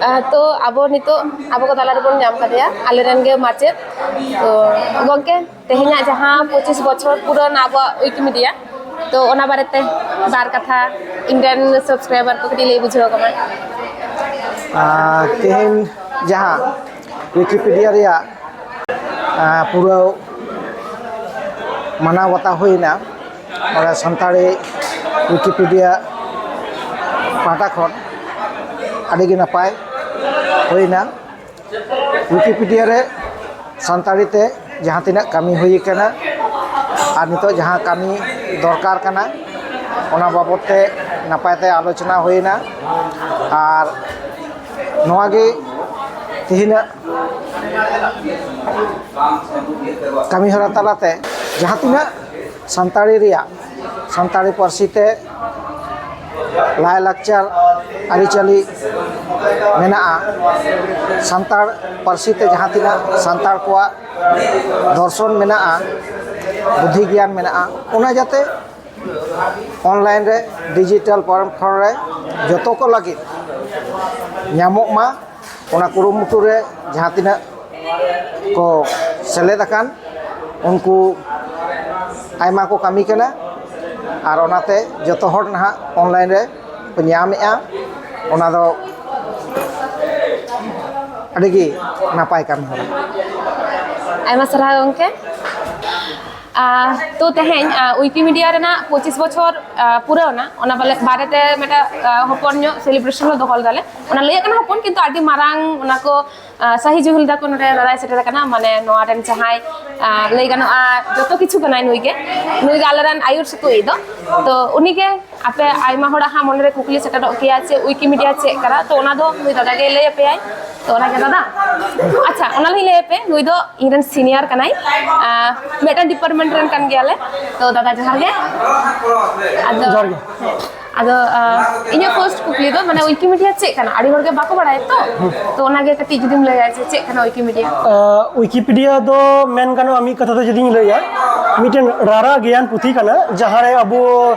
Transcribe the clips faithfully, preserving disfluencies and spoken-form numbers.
ᱟᱨ ᱛᱚ ᱟᱵᱚ ᱱᱤᱛᱚᱜ ᱟᱵᱚ ᱠᱚ ᱛᱟᱞᱟ ᱨᱮᱵᱚᱱ ᱧᱟᱢ ᱠᱟᱫᱮᱭᱟ ᱟᱞᱮᱨᱮᱱ ᱜᱮ ᱢᱟᱪᱮᱫ᱾ ᱛᱚ ᱜᱚᱢᱠᱮ, ᱛᱮᱦᱮᱧᱟᱜ ᱡᱟᱦᱟᱸ ᱯᱚᱸᱪᱤᱥ ᱵᱚᱪᱷᱚᱨ ᱯᱩᱨᱟᱹᱣ ᱮᱱᱟ ᱟᱵᱚᱣᱟᱜ ᱣᱤᱠᱤᱢᱤᱰᱤᱭᱟ, ᱛᱚ ᱚᱱᱟ ᱵᱟᱨᱮᱛᱮ ᱵᱟᱨ ᱠᱟᱛᱷᱟ ᱤᱧᱨᱮᱱ ᱥᱟᱵᱥᱠᱨᱟᱭᱵᱟᱨ ᱠᱚ ᱠᱟᱹᱴᱤᱡ ᱞᱟᱹᱭ ᱵᱩᱡᱷᱟᱹᱣ ᱠᱚᱢᱟ᱾ ᱟᱨ ᱛᱮᱦᱮᱧ ᱡᱟᱦᱟᱸ ᱣᱤᱠᱤᱯᱤᱰᱤᱭᱟ ᱨᱮᱭᱟᱜ, ᱟᱨ, ᱯᱩᱨᱟᱹ ᱢᱟᱱᱟᱣ ᱵᱟᱛᱟᱣ ᱦᱩᱭᱱᱟ, ᱱᱚᱰᱮ ᱥᱟᱱᱛᱟᱲᱤ ᱣᱤᱠᱤᱯᱤᱰᱤᱭᱟ ᱯᱟᱦᱴᱟ ᱠᱷᱚᱱ ᱟᱹᱰᱤ ᱜᱮ ᱱᱟᱯᱟᱭ ᱦᱩᱭᱱᱟ᱾ ᱣᱤᱠᱤᱯᱤᱰᱤᱭᱟ ᱨᱮ ᱥᱟᱱᱛᱟᱲᱤ ᱛᱮ ᱡᱟᱦᱟᱸ ᱛᱤᱱᱟᱹᱜ ᱠᱟᱹᱢᱤ ᱦᱩᱭ ᱟᱠᱟᱱᱟ ᱟᱨ ᱱᱤᱛᱚᱜ ᱡᱟᱦᱟᱸ ᱠᱟᱹᱢᱤ ᱫᱚᱨᱠᱟᱨ ᱠᱟᱱᱟ, ᱚᱱᱟ ᱵᱟᱵᱚᱫ ᱛᱮ ᱱᱟᱯᱟᱭ ᱛᱮ ᱟᱞᱳᱪᱚᱱᱟ ᱦᱩᱭᱱᱟ᱾ ᱟᱨ ᱱᱚᱣᱟ ᱜᱮ ᱛᱮᱦᱮᱧᱟᱜ ᱠᱟᱹᱢᱤᱦᱚᱨᱟ ᱛᱟᱞᱟᱛᱮ ᱡᱟᱦᱟᱸ ᱛᱤᱱᱟᱹᱜ ᱥᱟᱱᱛᱟᱲᱤ ᱨᱮᱭᱟᱜ, ᱥᱟᱱᱛᱟᱲᱤ ᱯᱟᱹᱨᱥᱤ ᱛᱮ ᱞᱟᱭᱼᱞᱟᱠᱪᱟᱨ, ᱟᱹᱨᱤᱪᱟᱹᱞᱤ ᱢᱮᱱᱟᱜᱼᱟ, ᱥᱟᱱᱛᱟᱲ ᱯᱟᱹᱨᱥᱤ ᱛᱮ ᱡᱟᱦᱟᱸ ᱛᱤᱱᱟᱹᱜ ᱥᱟᱱᱛᱟᱲ ᱠᱚᱣᱟᱜ ᱫᱚᱨᱥᱚᱱ ᱢᱮᱱᱟᱜᱼᱟ, ᱵᱩᱫᱽᱫᱷᱤ ᱜᱮᱭᱟᱱ ᱢᱮᱱᱟᱜᱼᱟ, ᱚᱱᱟ ᱡᱟᱛᱮ ᱚᱱᱞᱟᱭᱤᱱ ᱨᱮ, ᱰᱤᱡᱤᱴᱟᱞ ᱯᱞᱟᱴᱯᱷᱚᱨᱢ ᱨᱮ ᱡᱚᱛᱚ ᱠᱚ ᱞᱟᱹᱜᱤᱫ ᱧᱟᱢᱚᱜ ᱢᱟ, ᱚᱱᱟ ᱠᱩᱨᱩᱢᱩᱴᱩ ᱨᱮ ᱡᱟᱦᱟᱸ ᱛᱤᱱᱟᱹᱜ ᱠᱚ ᱥᱮᱞᱮᱫ ᱟᱠᱟᱱ, ᱩᱱᱠᱩ ᱟᱭᱢᱟ ᱠᱚ ᱠᱟᱹᱢᱤ ᱠᱟᱱᱟ᱾ ᱟᱨ ᱚᱱᱟᱛᱮ ᱡᱚᱛᱚ ᱦᱚᱲ ᱱᱟᱦᱟᱜ ᱚᱱᱞᱟᱭᱤᱱ ᱨᱮ ᱠᱚ ᱧᱟᱢᱮᱜᱼᱟ᱾ ᱚᱱᱟ ᱫᱚ ᱟᱹᱰᱤ ᱜᱮ ᱱᱟᱯᱟᱭ ᱠᱟᱹᱢᱤ ᱦᱚᱨᱟ᱾ ᱟᱭᱢᱟ ᱥᱟᱨᱦᱟᱣ ᱜᱚᱢᱠᱮ᱾ ᱟᱨ ᱛᱚ ᱛᱮᱦᱮᱧ, ᱟᱨ, ᱣᱤᱠᱤᱢᱤᱰᱤᱭᱟ ᱨᱮᱱᱟᱜ ᱯᱚᱸᱪᱤᱥ ᱵᱚᱪᱷᱚᱨ, ᱟᱨ, ᱯᱩᱨᱟᱹᱣ ᱮᱱᱟ, ᱚᱱᱟ ᱵᱟᱞᱮ-, ᱵᱟᱨᱮᱛᱮ ᱢᱤᱫᱴᱟᱝ, ᱟᱨ, ᱦᱚᱯᱚᱱ ᱧᱚᱜ ᱥᱮᱞᱤᱵᱨᱮᱥᱚᱱ ᱞᱮ ᱫᱚᱦᱚ ᱞᱮᱫᱟᱞᱮ᱾ ᱚᱱᱟ ᱞᱟᱹᱭᱟᱜ ᱠᱟᱱᱟ ᱦᱚᱯᱚᱱ, ᱠᱤᱱᱛᱩ ᱟᱹᱰᱤ ᱢᱟᱨᱟᱝ ᱚᱱᱟ ᱠᱚ, ᱟᱨ, ᱥᱟᱹᱦᱤ ᱡᱩᱦᱤ ᱞᱮᱫᱟ ᱠᱚ᱾ ᱱᱚᱰᱮ ᱫᱟᱫᱟᱭ ᱥᱮᱴᱮᱨ ᱟᱠᱟᱱᱟ, ᱢᱟᱱᱮ ᱱᱚᱣᱟ ᱨᱮᱱ ᱡᱟᱦᱟᱸᱭ, ᱟᱨ, ᱞᱟᱹᱭ ᱜᱟᱱᱚᱜᱼᱟ ᱡᱚᱛᱚ ᱠᱤᱪᱷᱩ ᱠᱟᱱᱟᱭ ᱱᱩᱭ ᱜᱮ, ᱱᱩᱭ ᱜᱮ ᱟᱞᱮ ᱨᱮᱱ ᱟᱹᱭᱩᱨ ᱥᱩᱛᱩᱜ ᱤᱡ ᱫᱚ᱾ ᱛᱚ ᱩᱱᱤ ᱜᱮ ᱟᱯᱮ ᱟᱭᱢᱟ ᱦᱚᱲᱟᱜ ᱦᱟᱸᱜ ᱢᱚᱱᱮᱨᱮ ᱠᱩᱠᱞᱤ ᱥᱮᱴᱮᱨᱚᱜ ᱜᱮᱭᱟ ᱡᱮ ᱣᱤᱠᱤᱢᱤᱰᱤᱭᱟ ᱪᱮᱫ ᱠᱟᱱᱟ, ᱛᱚ ᱚᱱᱟ ᱫᱚ ᱱᱩᱭ ᱫᱟᱫᱟ ᱜᱮᱭ ᱞᱟᱹᱭ ᱟᱯᱮᱭᱟᱭ᱾ ᱛᱚ ᱚᱱᱟᱜᱮ ᱫᱟᱫᱟ, ᱟᱪᱪᱷᱟ, ᱚᱱᱟ ᱞᱤᱧ ᱞᱟᱹᱭ ᱟᱯᱮ, ᱱᱩᱭ ᱫᱚ ᱤᱧ ᱨᱮᱱ ᱥᱤᱱᱤᱭᱟᱨ ᱠᱟᱱᱟᱭ, ᱟᱨ ᱢᱤᱫᱴᱟᱝ ᱰᱤᱯᱟᱨᱴᱢᱮᱱᱴ ᱨᱮᱱ ᱠᱟᱱ ᱜᱮᱭᱟᱞᱮ᱾ ᱛᱚ ᱫᱟᱫᱟ ᱡᱚᱦᱟᱨ ᱜᱮ᱾ ᱟᱫᱚ ᱡᱚᱦᱟᱨ ᱜᱮ᱾ ᱟᱫᱚ, ᱟᱨ, ᱤᱧᱟᱹᱜ ᱯᱷᱟᱨᱥᱴ ᱠᱩᱠᱞᱤ ᱫᱚ, ᱢᱟᱱᱮ, ᱣᱤᱠᱤᱢᱤᱰᱤᱭᱟ ᱪᱮᱫ ᱠᱟᱱᱟ? ᱟᱹᱰᱤ ᱦᱚᱲ ᱜᱮ ᱵᱟᱠᱚ ᱵᱟᱲᱟᱭᱟ ᱛᱚ᱾ ᱛᱚ ᱚᱱᱟᱜᱮ ᱠᱟᱹᱴᱤᱡ ᱡᱩᱫᱤᱢ ᱞᱟᱹᱭᱟ ᱡᱮ ᱪᱮᱫ ᱠᱟᱱᱟ ᱣᱤᱠᱤᱢᱤᱰᱤᱭᱟ? ᱟᱨ, ᱣᱤᱠᱤᱯᱤᱰᱤᱭᱟ ᱫᱚ ᱢᱮᱱ ᱜᱟᱱᱚᱜᱼᱟ, ᱢᱤᱫ ᱠᱟᱛᱷᱟ ᱛᱮ ᱡᱩᱫᱤᱧ ᱞᱟᱹᱭᱟ, ᱢᱤᱫᱴᱮᱱ ᱨᱟᱨᱟ ᱜᱮᱭᱟᱱ ᱯᱩᱛᱷᱤ ᱠᱟᱱᱟ, ᱡᱟᱦᱟᱸᱨᱮ ᱟᱵᱚ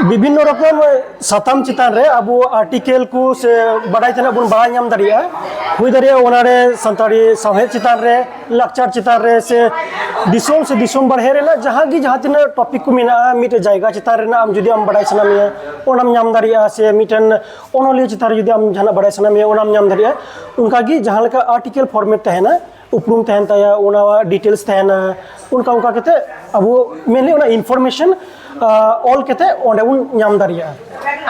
ᱵᱤᱵᱷᱤᱱᱱᱚ ᱨᱚᱠᱚᱢ ᱥᱟᱛᱟᱢ ᱪᱮᱛᱟᱱ ᱨᱮ ᱟᱵᱚ ᱟᱨᱴᱤᱠᱮᱞ ᱠᱚ ᱥᱮ ᱵᱟᱰᱟᱭ ᱛᱮᱱᱟᱜ ᱵᱚᱱ ᱵᱟᱲᱟᱭ ᱧᱟᱢ ᱫᱟᱲᱮᱭᱟᱜᱼᱟ᱾ ᱦᱩᱭ ᱫᱟᱲᱮᱭᱟᱜᱼᱟ ᱚᱱᱟᱨᱮ ᱥᱟᱱᱛᱟᱲᱤ ᱥᱟᱶᱦᱮᱫ ᱪᱮᱛᱟᱱ ᱨᱮ, ᱞᱟᱠᱪᱟᱨ ᱪᱮᱛᱟᱱ ᱨᱮ, ᱥᱮ ᱫᱤᱥᱚᱢ ᱥᱮ ᱫᱤᱥᱚᱢ ᱵᱟᱨᱦᱮ ᱨᱮᱱᱟᱜ ᱡᱟᱦᱟᱸ ᱜᱮ ᱡᱟᱦᱟᱸ ᱛᱤᱱᱟᱹᱜ ᱴᱚᱯᱤᱠ ᱠᱚ ᱢᱮᱱᱟᱜᱼᱟ, ᱢᱤᱫᱴᱮᱡ ᱡᱟᱭᱜᱟ ᱪᱮᱛᱟᱱ ᱨᱮᱱᱟᱜ ᱟᱢ ᱡᱩᱫᱤ ᱟᱢ ᱵᱟᱰᱟᱭ ᱥᱟᱱᱟ ᱢᱮᱭᱟ, ᱚᱱᱟᱢ ᱧᱟᱢ ᱫᱟᱲᱮᱭᱟᱜᱼᱟ, ᱥᱮ ᱢᱤᱫᱴᱮᱱ ᱚᱱᱚᱞᱤᱭᱟᱹ ᱪᱮᱛᱟᱱ ᱨᱮ ᱡᱩᱫᱤ ᱟᱢ ᱡᱟᱦᱟᱱᱟᱜ ᱵᱟᱰᱟᱭ ᱥᱟᱱᱟ ᱢᱮᱭᱟ, ᱚᱱᱟᱢ ᱧᱟᱢ ᱫᱟᱲᱮᱭᱟᱜᱼᱟ᱾ ᱚᱱᱠᱟᱜᱮ ᱡᱟᱦᱟᱸ ᱞᱮᱠᱟ ᱟᱨᱴᱤᱠᱮᱞ ᱯᱷᱚᱨᱢᱮᱴ ᱛᱟᱦᱮᱱᱟ, ᱩᱯᱨᱩᱢ ᱛᱟᱦᱮᱱ ᱛᱟᱭᱟ, ᱚᱱᱟ ᱰᱤᱴᱮᱞᱥ ᱛᱟᱦᱮᱱᱟ, ᱚᱱᱠᱟ ᱚᱱᱠᱟ ᱠᱟᱛᱮ ᱟᱵᱚ ᱢᱮᱱᱞᱤ ᱚᱱᱟ ᱤᱱᱯᱷᱚᱨᱢᱮᱥᱚᱱ ᱚᱞ ᱠᱟᱛᱮ ᱚᱸᱰᱮ ᱵᱚᱱ ᱧᱟᱢ ᱫᱟᱲᱮᱭᱟᱜᱼᱟ᱾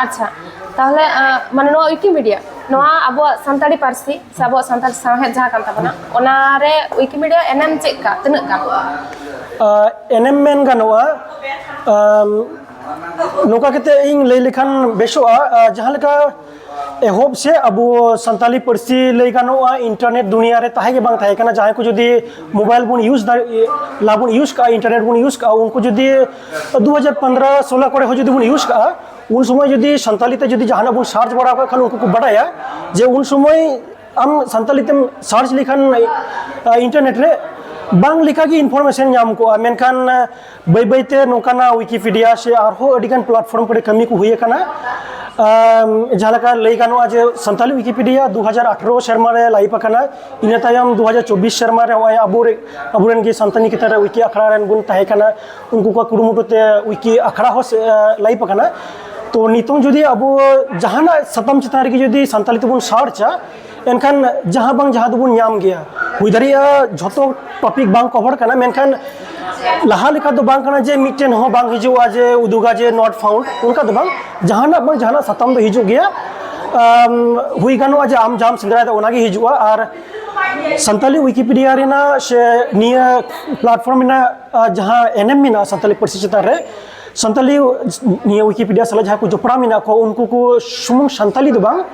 ᱟᱪᱪᱷᱟ, ᱛᱟᱦᱚᱞᱮ ᱟᱸ, ᱢᱟᱱᱮ ᱱᱚᱣᱟ ᱣᱤᱠᱤᱢᱤᱰᱤᱭᱟ, ᱱᱚᱣᱟ ᱟᱵᱚᱣᱟᱜ ᱥᱟᱱᱛᱟᱲᱤ ᱯᱟᱹᱨᱥᱤ ᱥᱮ ᱟᱵᱚᱣᱟᱜ ᱥᱟᱱᱛᱟᱲ ᱥᱟᱶᱦᱮᱫ ᱡᱟᱦᱟᱸ ᱠᱟᱱ ᱛᱟᱵᱚᱱᱟ, ᱚᱱᱟᱨᱮ ᱣᱤᱠᱤᱢᱤᱰᱤᱭᱟ ᱮᱱᱮᱢ ᱪᱮᱫ ᱞᱮᱠᱟ, ᱛᱤᱱᱟᱹᱜ ᱜᱟᱱ? ᱟᱸ, ᱮᱱᱮᱢ ᱢᱮᱱ ᱜᱟᱱᱚᱜᱼᱟ, ᱟᱢ, ᱱᱚᱝᱠᱟ ᱠᱟᱛᱮ ᱤᱧ ᱞᱟᱹᱭ ᱞᱮᱠᱷᱟᱱ ᱵᱮᱥᱚᱜᱼᱟ᱾ ᱟᱸ, ᱡᱟᱦᱟᱸ ᱞᱮᱠᱟ ᱮᱦᱚᱵ ᱥᱮ ᱟᱵᱚ ᱥᱟᱱᱛᱟᱞᱤ ᱯᱟᱹᱨᱥᱤ ᱞᱟᱹᱭ ᱜᱟᱱᱚᱜᱼᱟ ᱤᱱᱴᱟᱨᱱᱮᱴ ᱫᱩᱱᱤᱭᱟ ᱨᱮ ᱛᱟᱦᱮᱸ ᱜᱮ ᱵᱟᱝ ᱛᱟᱦᱮᱸ ᱠᱟᱱᱟ᱾ ᱡᱟᱦᱟᱸᱭ ᱠᱚ ᱡᱩᱫᱤ ᱢᱳᱵᱟᱭᱤᱞ ᱵᱚᱱ ᱤᱭᱩᱡᱽ ᱫᱟᱲᱮ ᱞᱟᱵᱚᱱ ᱤᱭᱩᱡᱽ ᱠᱟᱜᱼᱟ, ᱤᱱᱴᱟᱨᱱᱮᱴ ᱵᱚᱱ ᱤᱭᱩᱡᱽ ᱠᱟᱜᱼᱟ, ᱩᱱᱠᱩ ᱡᱩᱫᱤ ᱫᱩ ᱦᱟᱡᱟᱨ ᱯᱚᱱᱫᱽᱨᱚ ᱥᱳᱞᱳ ᱠᱚᱨᱮ ᱦᱚᱸ ᱡᱩᱫᱤ ᱵᱚᱱ ᱤᱭᱩᱡᱽ ᱠᱟᱜᱼᱟ, ᱩᱱ ᱥᱚᱢᱚᱭ ᱡᱩᱫᱤ ᱥᱟᱱᱛᱟᱞᱤ ᱛᱮ ᱡᱩᱫᱤ ᱡᱟᱦᱟᱱᱟᱜ ᱵᱚᱱ ᱥᱟᱨᱪ ᱵᱟᱲᱟ ᱠᱟᱜ ᱠᱷᱟᱱ ᱩᱱᱠᱩ ᱠᱚ ᱵᱟᱰᱟᱭᱟ ᱡᱮ ᱩᱱ ᱥᱚᱢᱚᱭ ᱟᱢ ᱥᱟᱱᱛᱟᱞᱤ ᱛᱮᱢ ᱥᱟᱨᱪ ᱞᱮᱠᱷᱟᱱ ᱤᱱᱴᱟᱨᱱᱮᱴ ᱨᱮ ᱵᱟᱝ ᱞᱮᱠᱟᱜᱮ ᱤᱱᱯᱷᱚᱨᱢᱮᱥᱚᱱ ᱧᱟᱢ ᱠᱚᱜᱼᱟ᱾ ᱢᱮᱱᱠᱷᱟᱱ ᱵᱟᱹᱭ ᱵᱟᱹᱭᱛᱮ ᱱᱚᱝᱠᱟᱱᱟᱜ ᱣᱤᱠᱤᱯᱤᱰᱤᱭᱟ ᱥᱮ ᱟᱨᱦᱚᱸ ᱟᱹᱰᱤᱜᱟᱱ ᱯᱞᱟᱴᱯᱷᱚᱨᱢ ᱠᱚᱨᱮ ᱠᱟᱹᱢᱤ ᱠᱚ ᱦᱩᱭ ᱟᱠᱟᱱᱟ᱾ ᱟᱢ, ᱡᱟᱦᱟᱸ ᱞᱮᱠᱟ ᱞᱟᱹᱭ ᱜᱟᱱᱚᱜᱼᱟ ᱡᱮ ᱥᱟᱱᱛᱟᱞᱤ ᱣᱤᱠᱤᱯᱤᱰᱤᱭᱟ ᱫᱩ ᱦᱟᱡᱟᱨ ᱟᱴᱷᱨᱚ ᱥᱮᱨᱢᱟ ᱨᱮ ᱞᱟᱭᱤᱵᱷ ᱟᱠᱟᱱᱟ᱾ ᱤᱱᱟᱹ ᱛᱟᱭᱚᱢ ᱫᱩ ᱦᱟᱡᱟᱨ ᱪᱚᱵᱵᱤᱥ ᱥᱮᱨᱢᱟ ᱨᱮ ᱱᱚᱜᱼᱚᱭ ᱟᱵᱚ ᱨᱮ-, ᱟᱵᱚᱨᱮᱱ ᱜᱮ ᱥᱟᱱᱛᱟᱞᱤ ᱱᱤᱠᱮᱛᱚᱱ ᱨᱮ ᱣᱤᱠᱤ ᱟᱠᱷᱲᱟ ᱨᱮᱱ ᱵᱚᱱ ᱛᱟᱦᱮᱸ ᱠᱟᱱᱟ, ᱩᱱᱠᱩ ᱠᱚᱣᱟᱜ ᱠᱩᱨᱩᱢᱩᱴᱩ ᱛᱮ ᱣᱤᱠᱤ ᱟᱠᱷᱲᱟ ᱦᱚᱸ ᱥᱮ, ᱞᱟᱭᱤᱵᱷ ᱟᱠᱟᱱᱟ᱾ ᱛᱚ ᱱᱤᱛᱚᱝ ᱡᱩᱫᱤ ᱟᱵᱚ ᱡᱟᱦᱟᱱᱟᱜ ᱥᱟᱛᱟᱢ ᱪᱮᱛᱟᱱ ᱨᱮᱜᱮ ᱡᱩᱫᱤ ᱥᱟᱱᱛᱟᱞᱤ ᱛᱮᱵᱚᱱ ᱥᱟᱨᱪᱟ, ᱮᱱᱠᱷᱟᱱ ᱡᱟᱦᱟᱸ ᱵᱟᱝ ᱡᱟᱦᱟᱸ ᱫᱚᱵᱚᱱ ᱧᱟᱢ ᱜᱮᱭᱟ᱾ ᱦᱩᱭ ᱫᱟᱲᱮᱭᱟᱜᱼᱟ ᱡᱷᱚᱛᱚ ᱴᱚᱯᱤᱠ ᱵᱟᱝ ᱠᱚᱵᱷᱟᱨ ᱠᱟᱱᱟ, ᱢᱮᱱᱠᱷᱟᱱ ᱞᱟᱦᱟ ᱞᱮᱠᱟ ᱫᱚ ᱵᱟᱝ ᱠᱟᱱᱟ ᱡᱮ ᱢᱤᱫᱴᱮᱱ ᱦᱚᱸ ᱵᱟᱝ ᱦᱤᱡᱩᱜᱼᱟ ᱡᱮ ᱩᱫᱩᱜᱟ ᱡᱮ not found, ᱚᱱᱠᱟ ᱫᱚ ᱵᱟᱝ, ᱡᱟᱦᱟᱱᱟᱜ ᱵᱟᱝ ᱡᱟᱦᱟᱱᱟᱜ ᱥᱟᱛᱟᱢ ᱫᱚ ᱦᱤᱡᱩᱜ ᱜᱮᱭᱟ᱾ ᱟᱢ, ᱦᱩᱭ ᱜᱟᱱᱚᱜᱼᱟ ᱡᱮ ᱟᱢ ᱡᱟᱦᱟᱸᱢ ᱥᱮᱸᱫᱽᱨᱟᱭᱮᱫᱟ ᱚᱱᱟᱜᱮ ᱦᱤᱡᱩᱜᱼᱟ᱾ ᱟᱨ ᱥᱟᱱᱛᱟᱞᱤ ᱣᱤᱠᱤᱯᱤᱰᱤᱭᱟ ᱨᱮᱱᱟᱜ ᱥᱮ ᱱᱤᱭᱟᱹ ᱯᱞᱟᱴᱯᱷᱚᱨᱢ ᱨᱮᱱᱟᱜ, ᱟ, ᱡᱟᱦᱟᱸ ᱮᱱᱮᱢ ᱢᱮᱱᱟᱜᱼᱟ ᱥᱟᱱᱛᱟᱞᱤ ᱯᱟᱹᱨᱥᱤ ᱪᱮᱛᱟᱱ ᱨᱮ, ᱥᱟᱱᱛᱟᱞᱤ ᱱᱤᱭᱟᱹ ᱣᱤᱠᱤᱯᱤᱰᱤᱭᱟ ᱥᱟᱞᱟᱜ ᱡᱟᱦᱟᱸᱭ ᱠᱚ ᱡᱚᱯᱲᱟᱣ ᱢᱮᱱᱟᱜ ᱠᱚᱣᱟ, ᱩᱱᱠᱩ ᱠᱚ ᱥᱩᱢᱩᱝ ᱥᱟᱱᱛᱟᱞᱤ ᱫᱚ ᱵᱟᱝ,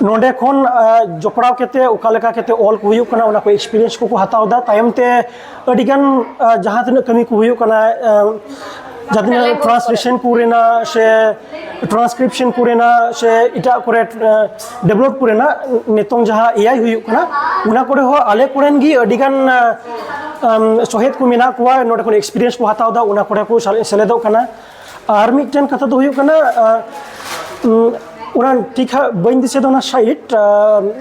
ᱱᱚᱰᱮ ᱠᱷᱚᱱ, ᱟ, ᱡᱚᱯᱲᱟᱣ ᱠᱟᱛᱮ ᱚᱠᱟ ᱞᱮᱠᱟ ᱠᱟᱛᱮ ᱚᱞ ᱠᱚ ᱦᱩᱭᱩᱜ ᱠᱟᱱᱟ, ᱚᱱᱟ ᱠᱚ ᱮᱠᱥᱯᱤᱨᱤᱭᱮᱱᱥ ᱠᱚᱠᱚ ᱦᱟᱛᱟᱣ ᱮᱫᱟ᱾ ᱛᱟᱭᱚᱢ ᱛᱮ ᱟᱹᱰᱤᱜᱟᱱ, ᱟ, ᱡᱟᱦᱟᱸ ᱛᱤᱱᱟᱹᱜ ᱠᱟᱹᱢᱤ ᱠᱚ ᱦᱩᱭᱩᱜ ᱠᱟᱱᱟ, ᱟ, ᱡᱟᱦᱟᱸ ᱛᱤᱱᱟᱹᱜ ᱴᱨᱟᱱᱥᱞᱮᱥᱚᱱ ᱠᱚᱨᱮᱱᱟᱜ ᱥᱮ ᱴᱨᱟᱱᱥᱠᱨᱤᱯᱥᱚᱱ ᱠᱚᱨᱮᱱᱟᱜ ᱥᱮ ᱮᱴᱟᱜ ᱠᱚᱨᱮ, ᱟ, ᱰᱮᱵᱷᱞᱚᱯ ᱠᱚᱨᱮᱱᱟᱜ ᱱᱤᱛᱚᱝ ᱡᱟᱦᱟᱸ ᱮ ᱟᱭ ᱦᱩᱭᱩᱜ ᱠᱟᱱᱟ, ᱚᱱᱟ ᱠᱚᱨᱮ ᱦᱚᱸ ᱟᱞᱮ ᱠᱚᱨᱮᱱ ᱜᱮ ᱟᱹᱰᱤᱜᱟᱱ, ᱟ, ᱟᱢ, ᱥᱚᱦᱮᱫ ᱠᱚ ᱢᱮᱱᱟᱜ ᱠᱚᱣᱟ, ᱱᱚᱰᱮ ᱠᱷᱚᱱ ᱮᱠᱥᱯᱤᱨᱤᱭᱮᱱᱥ ᱠᱚ ᱦᱟᱛᱟᱣ ᱮᱫᱟ, ᱚᱱᱟ ᱠᱚᱨᱮ ᱠᱚ ᱥᱮᱞᱮ-, ᱥᱮᱞᱮᱫᱚᱜ ᱠᱟᱱᱟ᱾ ᱟᱨ ᱢᱤᱫᱴᱮᱱ ᱠᱟᱛᱷᱟ ᱫᱚ ᱦᱩᱭᱩᱜ ᱠᱟᱱᱟ, ᱟᱸ, ᱩᱸ, ᱚᱱᱟ ᱴᱷᱤᱠ ᱦᱟᱸᱜ ᱵᱟᱹᱧ ᱫᱤᱥᱟᱹᱭᱮᱫᱟ ᱚᱱᱟ ᱥᱟᱭᱤᱴ, ᱟᱸ,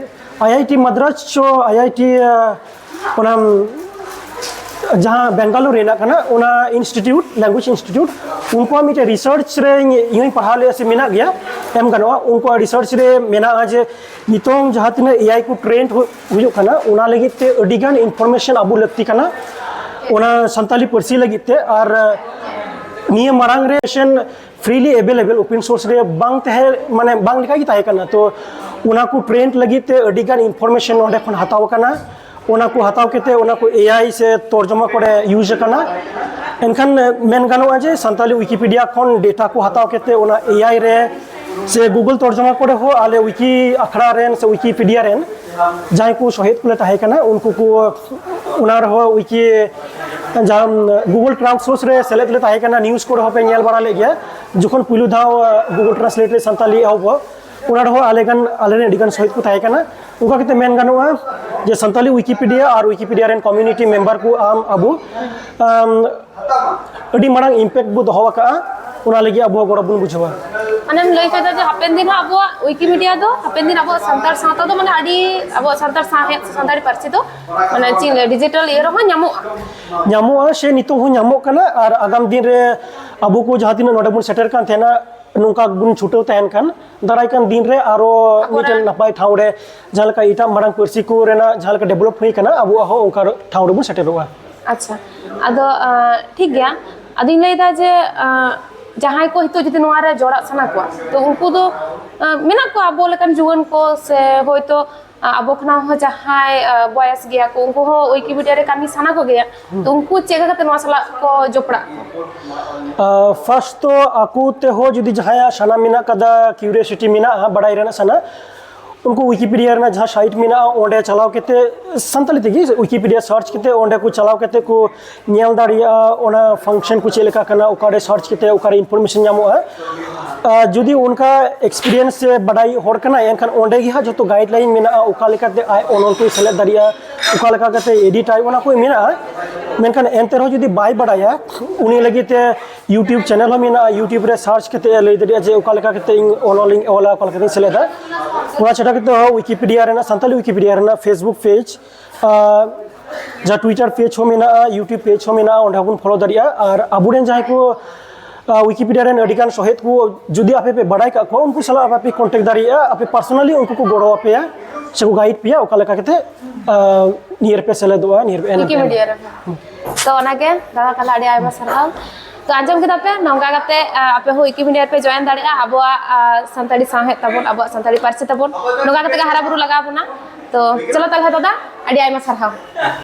ᱟᱭ ᱟᱭ ᱴᱤ ᱢᱟᱫᱽᱨᱟᱡᱽ ᱪᱚ ᱟᱭ ᱟᱭ ᱴᱤ, ᱟᱸ, ᱚᱱᱟ ᱡᱟᱦᱟᱸ ᱵᱮᱝᱜᱟᱞᱳᱨ ᱨᱮᱱᱟᱜ ᱠᱟᱱᱟ, ᱚᱱᱟ ᱤᱱᱥᱴᱤᱴᱤᱭᱩᱴ, ᱞᱮᱝᱜᱩᱭᱮᱡᱽ ᱤᱱᱥᱴᱤᱴᱤᱭᱩᱴ, ᱩᱱᱠᱩᱣᱟᱜ ᱢᱤᱫᱴᱮᱱ ᱨᱤᱥᱟᱨᱪ ᱨᱮ ᱤᱧ, ᱤᱧ ᱦᱚᱸᱧ ᱯᱟᱲᱦᱟᱣ ᱞᱮᱫᱼᱟ ᱥᱮ ᱢᱮᱱᱟᱜ ᱜᱮᱭᱟ, ᱮᱢ ᱜᱟᱱᱚᱜᱼᱟ᱾ ᱩᱱᱠᱩᱣᱟᱜ ᱨᱤᱥᱟᱨᱪ ᱨᱮ ᱢᱮᱱᱟᱜᱼᱟ ᱡᱮ ᱱᱤᱛᱚᱝ ᱡᱟᱦᱟᱸ ᱛᱤᱱᱟᱹᱜ ᱮ ᱟᱭ ᱠᱚ ᱴᱨᱮᱱᱰ ᱦᱩᱭᱩᱜ ᱠᱟᱱᱟ, ᱚᱱᱟ ᱞᱟᱹᱜᱤᱫ ᱛᱮ ᱟᱹᱰᱤᱜᱟᱱ ᱤᱱᱯᱷᱚᱨᱢᱮᱥᱚᱱ ᱟᱵᱚ ᱞᱟᱹᱠᱛᱤ ᱠᱟᱱᱟ ᱚᱱᱟ ᱥᱟᱱᱛᱟᱞᱤ ᱯᱟᱹᱨᱥᱤ ᱞᱟᱹᱜᱤᱫ ᱛᱮ᱾ ᱟᱨ ᱱᱤᱭᱟᱹ ᱢᱟᱲᱟᱝ ᱨᱮ ᱥᱮᱱ ᱯᱷᱨᱤᱞᱤ ᱮᱵᱮᱞᱮᱵᱮᱞ ᱳᱯᱮᱱ ᱥᱳᱨᱥ ᱨᱮ ᱵᱟᱝ ᱛᱟᱦᱮᱸ, ᱢᱟᱱᱮ ᱵᱟᱝ ᱞᱮᱠᱟ ᱜᱮ ᱛᱟᱦᱮᱸ ᱠᱟᱱᱟ᱾ ᱛᱚ ᱚᱱᱟ ᱠᱚ ᱴᱨᱮᱱᱰ ᱞᱟᱹᱜᱤᱫ ᱛᱮ ᱟᱹᱰᱤᱜᱟᱱ ᱤᱱᱯᱷᱚᱨᱢᱮᱥᱚᱱ ᱱᱚᱸᱰᱮ ᱠᱷᱚᱱ ᱦᱟᱛᱟᱣ ᱟᱠᱟᱱᱟ᱾ ᱚᱱᱟ ᱠᱚ ᱦᱟᱛᱟᱣ ᱠᱟᱛᱮ ᱚᱱᱟ ᱠᱚ ᱮ ᱟᱭ ᱥᱮ ᱛᱚᱨᱡᱚᱢᱟ ᱠᱚᱨᱮ ᱤᱭᱩᱡᱽ ᱟᱠᱟᱱᱟ᱾ ᱮᱱᱠᱷᱟᱱ ᱢᱮᱱ ᱜᱟᱱᱚᱜᱼᱟ ᱡᱮ ᱥᱟᱱᱛᱟᱞᱤ ᱣᱤᱠᱤᱯᱤᱰᱤᱭᱟ ᱠᱷᱚᱱ ᱰᱮᱴᱟ ᱠᱚ ᱦᱟᱛᱟᱣ ᱠᱟᱛᱮ ᱚᱱᱟ ᱮ ᱟᱭ ᱨᱮ ᱥᱮ ᱜᱩᱜᱩᱞ ᱛᱚᱨᱡᱚᱢᱟ ᱠᱚᱨᱮ ᱦᱚᱸ ᱟᱞᱮ ᱣᱤᱠᱤ ᱟᱠᱷᱲᱟ ᱨᱮᱱ ᱥᱮ ᱣᱤᱠᱤᱯᱤᱰᱤᱭᱟ ᱨᱮᱱ ᱡᱟᱦᱟᱸᱭ ᱠᱚ ᱥᱚᱦᱮᱫ ᱠᱚᱞᱮ ᱛᱟᱦᱮᱸ ᱠᱟᱱᱟ, ᱩᱱᱠᱩ ᱠᱚ ᱚᱱᱟ ᱨᱮᱦᱚᱸ ᱣᱤᱠᱤ ᱡᱟᱦᱟᱸ ᱜᱩᱜᱩᱞ ᱠᱨᱟᱣᱰ ᱥᱳᱨᱥ ᱨᱮ ᱥᱮᱞᱮᱫ ᱞᱮ ᱛᱟᱦᱮᱸ ᱠᱟᱱᱟ, ᱱᱤᱭᱩᱡᱽ ᱠᱚᱨᱮ ᱦᱚᱸᱯᱮ ᱧᱮᱞ ᱵᱟᱲᱟ ᱞᱮᱫ ᱜᱮᱭᱟ᱾ ᱡᱚᱠᱷᱚᱱ ᱯᱩᱭᱞᱩ ᱫᱷᱟᱣ ᱜᱩᱜᱩᱞ ᱴᱨᱟᱱᱥᱞᱮᱴ ᱨᱮ ᱥᱟᱱᱛᱟᱞᱤ ᱮᱦᱚᱵᱚᱜ, ᱚᱱᱟ ᱨᱮᱦᱚᱸ ᱟᱞᱮ ᱜᱟᱱ, ᱟᱞᱮ ᱨᱮᱱ ᱟᱹᱰᱤ ᱜᱟᱱ ᱥᱚᱦᱮᱫ ᱠᱚ ᱛᱟᱦᱮᱸ ᱠᱟᱱᱟ᱾ ᱚᱱᱠᱟ ᱠᱟᱛᱮ ᱢᱮᱱ ᱜᱟᱱᱚᱜᱼᱟ ᱡᱮ ᱥᱟᱱᱛᱟᱞᱤ ᱣᱤᱠᱤᱯᱤᱰᱤᱭᱟ ᱟᱨ ᱣᱤᱠᱤᱯᱤᱰᱤᱭᱟ ᱨᱮᱱ ᱠᱚᱢᱤᱭᱩᱱᱤᱴᱤ ᱢᱮᱢᱵᱟᱨ ᱠᱚ, ᱟᱢ, ᱟᱵᱚ, ᱟᱢ, ᱟᱹᱰᱤ ᱢᱟᱨᱟᱝ ᱤᱢᱯᱮᱠᱴ ᱵᱚ ᱫᱚᱦᱚ ᱟᱠᱟᱫᱼᱟ, ᱚᱱᱟ ᱞᱟᱹᱜᱤᱫ ᱟᱵᱚ ᱦᱚᱸ ᱜᱚᱨᱚᱵᱽ ᱵᱚᱱ ᱵᱩᱡᱷᱟᱹᱣᱟ᱾ ᱢᱟᱱᱮᱢ ᱞᱟᱹᱭ ᱦᱚᱪᱚᱭᱮᱫᱟ ᱡᱮ ᱦᱟᱯᱮᱱ ᱫᱤᱱ ᱦᱚᱸ ᱟᱵᱚᱣᱟᱜ ᱣᱤᱠᱤᱢᱤᱰᱤᱭᱟ ᱫᱚ ᱦᱟᱯᱮᱱ ᱫᱤᱱ ᱟᱵᱚᱣᱟᱜ ᱥᱟᱱᱛᱟᱲ ᱥᱟᱶᱛᱟ ᱫᱚ, ᱢᱟᱱᱮ, ᱟᱹᱰᱤ, ᱟᱵᱚᱣᱟᱜ ᱥᱟᱱᱛᱟᱲ ᱥᱟᱶᱦᱮᱫ ᱥᱮ ᱥᱟᱱᱛᱟᱲᱤ ᱯᱟᱹᱨᱥᱤ ᱫᱚ, ᱢᱟᱱᱮ, ᱪᱮᱫ ᱤᱧ ᱞᱟᱹᱭᱟ, ᱰᱤᱡᱤᱴᱟᱞ ᱤᱭᱟᱹ ᱨᱮᱦᱚᱸ ᱧᱟᱢᱚᱜᱼᱟ᱾ ᱧᱟᱢᱚᱜᱼᱟ, ᱥᱮ ᱱᱤᱛᱚᱜ ᱦᱚᱸ ᱧᱟᱢᱚᱜ ᱠᱟᱱᱟ᱾ ᱟᱨ ᱟᱜᱟᱢ ᱫᱤᱱ ᱨᱮ ᱟᱵᱚ ᱠᱚ ᱡᱟᱦᱟᱸ ᱛᱤᱱᱟᱹᱜ ᱱᱚᱰᱮ ᱵᱚᱱ ᱥᱮᱴᱮᱨ ᱠᱟᱱ ᱛᱟᱦᱮᱱᱟ, ᱱᱚᱝᱠᱟ ᱵᱚᱱ ᱪᱷᱩᱴᱟᱹᱣ ᱛᱟᱦᱮᱱ ᱠᱷᱟᱱ, ᱫᱟᱨᱟᱭ ᱠᱟᱱ ᱫᱤᱱ ᱨᱮ ᱟᱨᱚ ᱟᱠᱚᱨᱮᱱ ᱢᱤᱫᱴᱮᱱ ᱱᱟᱯᱟᱭ ᱴᱷᱟᱶ ᱨᱮ, ᱡᱟᱦᱟᱸ ᱞᱮᱠᱟ ᱮᱴᱟᱜ ᱢᱟᱨᱟᱝ ᱯᱟᱹᱨᱥᱤ ᱠᱚ ᱨᱮᱱᱟᱜ ᱡᱟᱦᱟᱸ ᱞᱮᱠᱟ ᱰᱮᱵᱷᱞᱚᱯ ᱦᱩᱭ ᱠᱟᱱᱟ, ᱟᱵᱚᱣᱟᱜ ᱦᱚᱸ ᱚᱱᱠᱟ ᱴᱷᱟᱶ ᱨᱮᱵᱚᱱ ᱥᱮᱴᱮᱨᱚᱜᱼᱟ᱾ ᱟᱪᱪᱷᱟ, ᱟᱫᱚ, ᱟᱸ, ᱴᱷᱤᱠ ᱜᱮᱭᱟ᱾ ᱟᱫᱚᱧ ᱞᱟᱹᱭᱫᱟ ᱡᱮ, ᱟᱸ, ᱡᱟᱦᱟᱸᱭ ᱠᱚ ᱱᱤᱛᱚᱜ ᱡᱩᱫᱤ ᱱᱚᱣᱟ ᱨᱮ ᱡᱚᱲᱟᱜ ᱥᱟᱱᱟ ᱠᱚᱣᱟ, ᱛᱚ ᱩᱱᱠᱩ ᱫᱚ, ᱟᱸ, ᱢᱮᱱᱟᱜ ᱠᱚᱣᱟ ᱟᱵᱚ ᱞᱮᱠᱟᱱ ᱡᱩᱣᱟᱹᱱ ᱠᱚ, ᱥᱮ ᱦᱳᱭᱛᱳ, ᱟᱸ, ᱟᱵᱚ ᱠᱷᱚᱱᱟᱜ ᱦᱚᱸ ᱡᱟᱦᱟᱸᱭ, ᱟᱸ, ᱵᱚᱭᱮᱥ ᱜᱮᱭᱟ ᱠᱚ, ᱩᱱᱠᱩ ᱦᱚᱸ ᱣᱤᱠᱤᱯᱤᱰᱤᱭᱟ ᱨᱮ ᱠᱟᱹᱢᱤ ᱥᱟᱱᱟ ᱠᱚᱜᱮᱭᱟ᱾ ᱛᱚ ᱩᱱᱠᱩ ᱪᱮᱫ ᱞᱮᱠᱟ ᱠᱟᱛᱮ ᱱᱚᱣᱟ ᱥᱟᱞᱟᱜ ᱠᱚ ᱡᱚᱯᱲᱟᱜ? ᱟᱸ, ᱯᱷᱟᱥᱴ ᱛᱚ ᱟᱠᱚ ᱛᱮᱦᱚᱸ ᱡᱩᱫᱤ ᱡᱟᱦᱟᱸᱭᱟᱜ ᱥᱟᱱᱟ ᱢᱮᱱᱟᱜ ᱠᱟᱫᱟ, ᱠᱤᱭᱩᱨᱤᱭᱳᱥᱤᱴᱤ ᱢᱮᱱᱟᱜᱼᱟ, ᱵᱟᱲᱟᱭ ᱨᱮᱱᱟᱜ ᱥᱟᱱᱟ, ᱩᱱᱠᱩ ᱣᱤᱠᱤᱯᱤᱰᱤᱭᱟ ᱨᱮᱱᱟᱜ ᱡᱟᱦᱟᱸ ᱥᱟᱭᱤᱴ ᱢᱮᱱᱟᱜᱼᱟ, ᱚᱸᱰᱮ ᱪᱟᱞᱟᱣ ᱠᱟᱛᱮ, ᱥᱟᱱᱛᱟᱞᱤ ᱛᱮᱜᱮ ᱣᱤᱠᱤᱯᱤᱰᱤᱭᱟ ᱥᱟᱨᱪ ᱠᱟᱛᱮ, ᱚᱸᱰᱮ ᱠᱚ ᱪᱟᱞᱟᱣ ᱠᱟᱛᱮ ᱠᱚ ᱧᱮᱞ ᱫᱟᱲᱮᱭᱟᱜᱼᱟ ᱚᱱᱟ ᱯᱷᱟᱱᱠᱥᱚᱱ ᱠᱚ ᱪᱮᱫ ᱞᱮᱠᱟ ᱠᱟᱱᱟ, ᱚᱠᱟᱨᱮ ᱥᱟᱨᱪ ᱠᱟᱛᱮ ᱚᱠᱟᱨᱮ ᱤᱱᱯᱷᱚᱨᱢᱮᱥᱚᱱ ᱧᱟᱢᱚᱜᱼᱟ᱾ ᱟᱨ ᱡᱩᱫᱤ ᱚᱱᱠᱟ ᱮᱠᱥᱯᱤᱨᱤᱭᱮᱱᱥ ᱥᱮ ᱵᱟᱰᱟᱭ ᱦᱚᱲ ᱠᱟᱱᱟᱭ, ᱮᱱᱠᱷᱟᱱ ᱚᱸᱰᱮ ᱜᱮ ᱦᱟᱸᱜ ᱡᱷᱚᱛᱚ ᱜᱟᱭᱤᱰ ᱞᱟᱭᱤᱱ ᱢᱮᱱᱟᱜᱼᱟ, ᱚᱠᱟ ᱞᱮᱠᱟᱛᱮ ᱟᱡ ᱚᱱᱚᱞ ᱠᱚᱭ ᱥᱮᱞᱮᱫ ᱫᱟᱲᱮᱭᱟᱜᱼᱟ, ᱚᱠᱟ ᱞᱮᱠᱟ ᱠᱟᱛᱮ ᱮᱰᱤᱴ ᱟᱭ, ᱚᱱᱟ ᱠᱚ ᱢᱮᱱᱟᱜᱼᱟ᱾ ᱢᱮᱱᱠᱷᱟᱱ ᱮᱱᱛᱮ ᱨᱮᱦᱚᱸ ᱡᱩᱫᱤ ᱵᱟᱭ ᱵᱟᱰᱟᱭᱟ, ᱩᱱᱤ ᱞᱟᱹᱜᱤᱫ ᱛᱮ YouTube channel ᱦᱚᱸ ᱢᱮᱱᱟᱜᱼᱟ᱾ YouTube ᱨᱮ search ᱠᱟᱛᱮ ᱞᱟᱹᱭ ᱫᱟᱲᱮᱭᱟᱜᱼᱟ ᱡᱮ ᱚᱠᱟ ᱞᱮᱠᱟ ᱠᱟᱛᱮ ᱤᱧ ᱚᱞ ᱤᱧ ᱚᱞᱟ, ᱚᱠᱟ ᱞᱮᱠᱟ ᱠᱟᱛᱮᱧ ᱥᱮᱞᱮᱫᱟ᱾ ᱚᱱᱟ ᱪᱷᱟᱰᱟ ᱠᱟᱛᱮ ᱦᱚᱸ Wikipedia ᱨᱮᱱᱟᱜ, ᱥᱟᱱᱛᱟᱲᱤ Wikipedia ᱨᱮᱱᱟᱜ Facebook page, ᱟᱨ ᱡᱟᱦᱟᱸ Twitter page ᱦᱚᱸ ᱢᱮᱱᱟᱜᱼᱟ, YouTube page ᱦᱚᱸ ᱢᱮᱱᱟᱜᱼᱟ, ᱚᱸᱰᱮ ᱦᱚᱸᱵᱚᱱ follow ᱫᱟᱲᱮᱭᱟᱜᱼᱟ᱾ ᱟᱨ ᱟᱵᱚᱨᱮᱱ ᱡᱟᱦᱟᱸᱭ ᱠᱚ, ᱟᱨ, Wikipedia ᱨᱮᱱ ᱟᱹᱰᱤ ᱜᱟᱱ ᱥᱚᱦᱮᱫ ᱠᱚ ᱡᱩᱫᱤ ᱟᱯᱮ ᱯᱮ ᱵᱟᱲᱟᱭ ᱠᱟᱜ ᱠᱚᱣᱟ, ᱩᱱᱠᱩ ᱥᱟᱞᱟᱜ ᱟᱯᱮ ᱯᱮ contact ᱫᱟᱲᱮᱭᱟᱜᱼᱟ, ᱟᱯᱮ personally ᱩᱱᱠᱩ ᱠᱚ ᱜᱚᱲᱚ ᱟᱯᱮᱭᱟ ᱥᱮ ᱠᱚ guide ᱯᱮᱭᱟ ᱚᱠᱟ ᱞᱮᱠᱟ ᱠᱟᱛᱮ, ᱟᱨ, ᱱᱤᱭᱟᱹ ᱨᱮᱯᱮ ᱥᱮᱞᱮᱫᱚᱜᱼᱟ, ᱱᱤᱭᱟᱹ ᱨᱮᱯᱮ ᱮᱱᱮᱡ ᱯᱮ ᱮᱱᱮᱡ᱾ Wikimedia ᱨᱮ᱾ ᱛᱚ ᱚᱱᱟᱜᱮ ᱫᱟᱫᱟ, ᱛᱟᱦᱞᱮ ᱟᱹᱰᱤ ᱟᱭᱢᱟ ᱥᱟᱨᱦᱟᱣ᱾ ᱛᱚ ᱟᱸᱡᱚᱢ ᱠᱮᱫᱟ ᱯᱮ, ᱱᱚᱝᱠᱟ ᱠᱟᱛᱮ ᱟᱯᱮ ᱦᱚᱸ Wikimedia ᱨᱮᱯᱮ join ᱫᱟᱲᱮᱭᱟᱜᱼᱟ᱾ ᱟᱵᱚᱣᱟᱜ ᱥᱟᱱᱛᱟᱲᱤ ᱥᱟᱶᱦᱮᱫ ᱛᱟᱵᱚᱱ, ᱟᱵᱚᱣᱟᱜ ᱥᱟᱱᱛᱟᱲᱤ ᱯᱟᱹᱨᱥᱤ ᱛᱟᱵᱚᱱ ᱱᱚᱝᱠᱟ ᱠᱟᱛᱮ ᱜᱮ ᱦᱟᱨᱟ ᱵᱩᱨᱩ ᱞᱟᱜᱟᱣ ᱵᱚᱱᱟ᱾ ᱛᱚ ᱪᱚᱞᱚ ᱛᱟᱦᱞᱮ ᱫᱟᱫᱟ, ᱟᱹᱰᱤ ᱟᱭᱢᱟ ᱥᱟᱨᱦᱟᱣ᱾